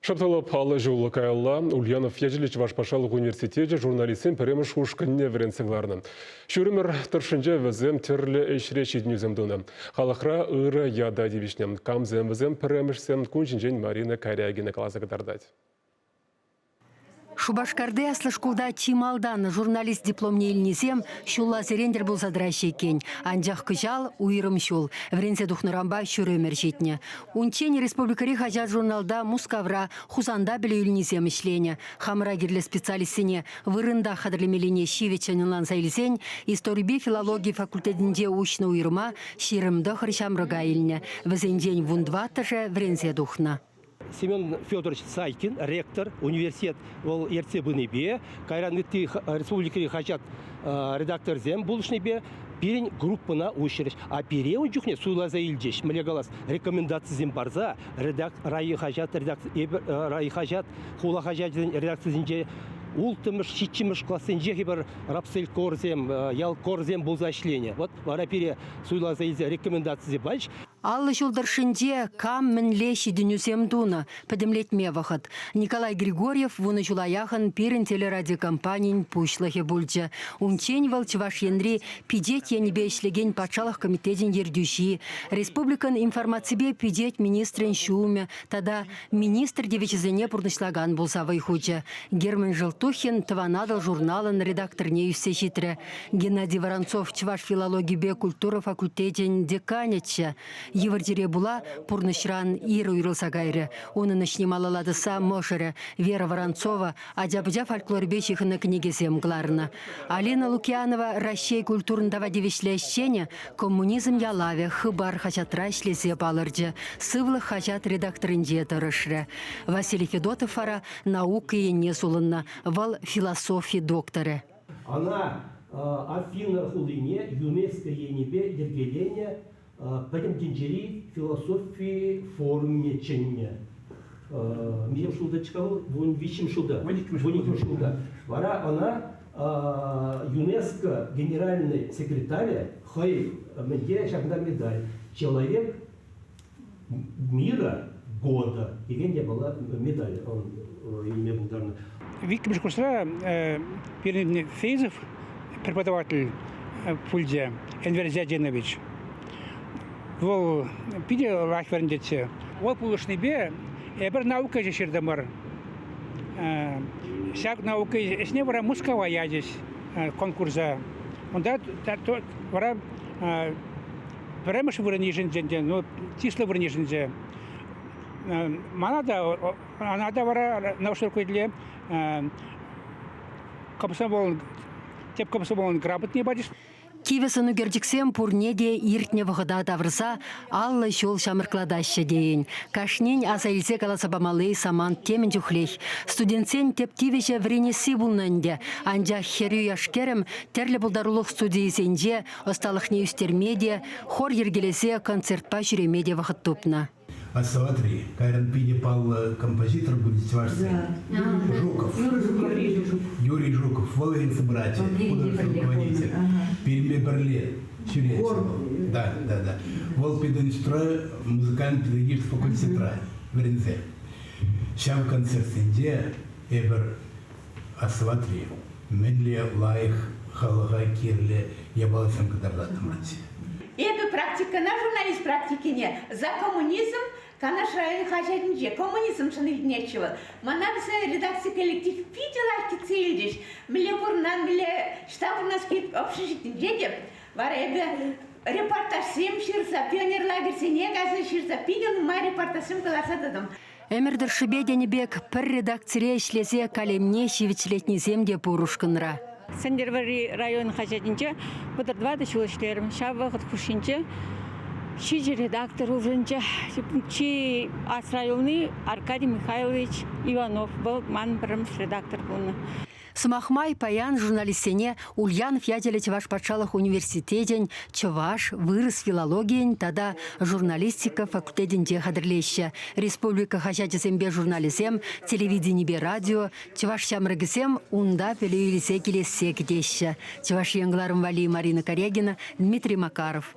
Шӑп паллӑ ҫул каялла Ульянов ячӗллӗ Чӑваш патшалӑх университечӗ журналистсен пӗрремӗш ушкӑнне вӗрентсе кӑларнӑ. Ҫурӗмӗр тӑршшӗнче вӗсем тӗрлӗ ӗҫре ҫитӗнӳсем тунӑ. Халӑхра ырӑ ята тивӗҫнӗ. Камсем вӗсем пӗрремӗшсем кун ҫинчен Марина Карягина каласа кӑтартать. Шупашкарти аслӑ шкулта чи малтан журналист дипломне илнисем ҫулласерен тӗл пулса тӑраҫҫӗ иккен. Анчах кӑҫал уйрӑм ҫул. Вӗренсе тухнӑранпа ҫур ӗмӗр ҫитнӗ. Унччен республикӑри хаҫат-журналта Мускавра, Хусанта пӗлӳ илнисем ӗҫленӗ. Хамӑра кирлӗ специалистсене вырӑнта хатӗрлемеллине ҫивӗччӗн ӑнланса илсен историпе филологи факультетӗнче уҫнӑ уйрӑма 29 ҫамрӑка илнӗ. Вӗсенчен вунтӑваттӑшӗ вӗренсе тухнӑ. Семен Федорович Сайкин, ректор, университет вӑл ертсе пынипе, кайран ытти республикӑри хаҫат редакторсем пулӑшнипе пирӗн группӑна уҫрӗҫ. А пире ун чухне суйласа илчӗҫ, мӗнле калас, рекомендацисем парса райхаҫат редакци, райхаҫат, хула хаҫачӗсен редакцисенче улттӑмӗш, ҫиччӗмӗш классенчех эпир рабселькорсем, ялкорсем пулса ӗҫленӗ. Вот вара пире суйласа илсе рекомендацисем пачӗҫ. 50 ҫул тӑршшӗнче кам мӗнле ҫитӗнӳсем тунӑ, пӗтӗмлетме вӑхӑт. Николай Григорьев вунӑ ҫула яхӑн пирӗн телерадиокомпанин пуҫлӑхӗ пулчӗ. Унччен вӑл Чӑваш Енри пичет енӗпе ӗҫлекен патшалӑх комитечӗн ертӳҫи, республикӑн информаципе пичет министрӗн ҫумӗ тата министр тивӗҫӗсене пурнӑҫлакан пулса вӑй хучӗ. Герман Желтухин Тӑван Атӑл журналӑн редакторне ӳссе ҫитрӗ. Геннадий Воронцов чӑваш филологипе культура факультечӗн деканӗччӗ. Йывӑр чире пула пурнӑҫран ир уйрӑлса кайрӗ. Унӑн ӗҫне малалла тӑсса мӑшӑрӗ Вера Воронцова ача-пӑча фольклорӗпе ҫыхӑннӑ кӗнекесем кӑларнӑ. Алина Лукьянова Раҫҫей культурӑн тава тивӗҫлӗ ӗҫченӗ, Коммунизм ялавӗ Хыпар хаҫатра ӗҫлесе палӑрчӗ, Сывлӑх хаҫат редакторӗнче тӑрӑшрӗ. Василий Федотов вара наука енне сулӑннӑ, вӑл философи докторӗ. Ӑна Афина хулине ЮНЕСКО енӗпе йӗркеленӗ Пӗтӗм тӗнчери философи форумне чӗннӗ. Миҫем ҫултаччӗ-ха вӑл? Вун виҫҫӗм ҫулта. Вун ҫулта. Вара ӑна ЮНЕСКО генеральнӑй секретарӗ хӑй мӗнле ҫакӑнта медаль «Человек мира года» текен япала медаль илме пултарнӑ. Иккӗмӗш курсра пирӗн Фейзов преподаватель пулчӗ, Энвер Зиадинович. Вӑл питӗ лайӑх вӗрентетчӗ. Вӑл пулӑшнипе эпир наука ӗҫӗ ҫыртӑмӑр. Ҫак наука ӗҫне вара Мускава ячӗҫ конкурса. Унта вара пӗрремӗш вырӑн йышӑнчӗ ӗнтӗ, ну, чыслӑ вырӑн йышӑнчӗ. Мана та, ана та вара научный руководителе комсомол, тӗп комсомолӑн грамотне пачӗҫ. Кивӗ сӑнӳкерчӗксем пурне те иртнӗ вӑхӑта тавӑрса 50 ҫул ҫамрӑклатаҫҫӗ тейӗн. Кашнин аса илсе каласа памалли самант темӗн чухлех. Студентсен тӗп тивӗҫӗ вӗренесси пулнӑ ӗнтӗ. Анчах хӗрӳ яш-кӗрӗм тӗрлӗ пултарулӑх студийӗсенче ӑсталӑхне ӳстерме те, хор йӗркелесе концертпа ҫӳреме те вӑхӑт тупнӑ. Астӑватри, кайран питӗ паллӑ композитор пулчӗ чӑвашсен. Жуков. Юрий Жуков. Вӑл ертсе пыратчӗ, художественный руководитель. Пирӗнпе пӗрле ҫӳретчӗ вӑл. Да, да, да. Вӑл пединститутра музыкально-педагогический факультетра вӗренсе. Ҫав концертсенче эпир Астӑватри, мӗнле лайӑх халӑха кирлӗ япаласем кӑтартаттӑмӑрччӗ. Эпӗ практикӑна, журналист практикине «За коммунизм» Канаш район хаҫатӗнче коммунизмшӑн илтӗнетчӗ вӑл. Мана вӗсен редакци коллектив питӗ лайӑх кӗтсе илчӗҫ. Мӗнле пурӑнан, мӗнле ӑҫта пурӑнас килет общежитинче те. Вара эпӗ репортажсем ҫырса, пионер лагерьсене кайса ҫырса питӗ нумай репортажсем кӑларса тӑтӑм. Ӗмӗр тӑршшӗпе тенӗ пек пӗр редакцире ӗҫлесе калемне ҫивӗчлетнисем те пур ушкӑнра. Сӗнтӗрвӑрри район хаҫатӗнче 34 ҫул ӗҫлерӗм. Ҫав вӑхӑт хушшинче ҫичӗ редактор улшӑнчӗ. Чи асра юлни Аркадий Михайлович Иванов. Вӑл ман пӗрремӗш редактор пулнӑ. Сӑмах май, паян журналистсене Ульянов ячӗллӗ Чӑваш патшалӑх университечӗн чӑваш, вырӑс филологийӗн тата журналистика факультетӗнче хатӗрлеҫҫӗ. Республика хаҫачӗсемпе журналӗсем, телевиденипе радио, чӑваш ҫамрӑкӗсем унта пӗлӳ илсе килессе кӗтеҫҫӗ. Чӑваш Ен кӑларӑм валли Марина Карягина, Дмитрий Макаров.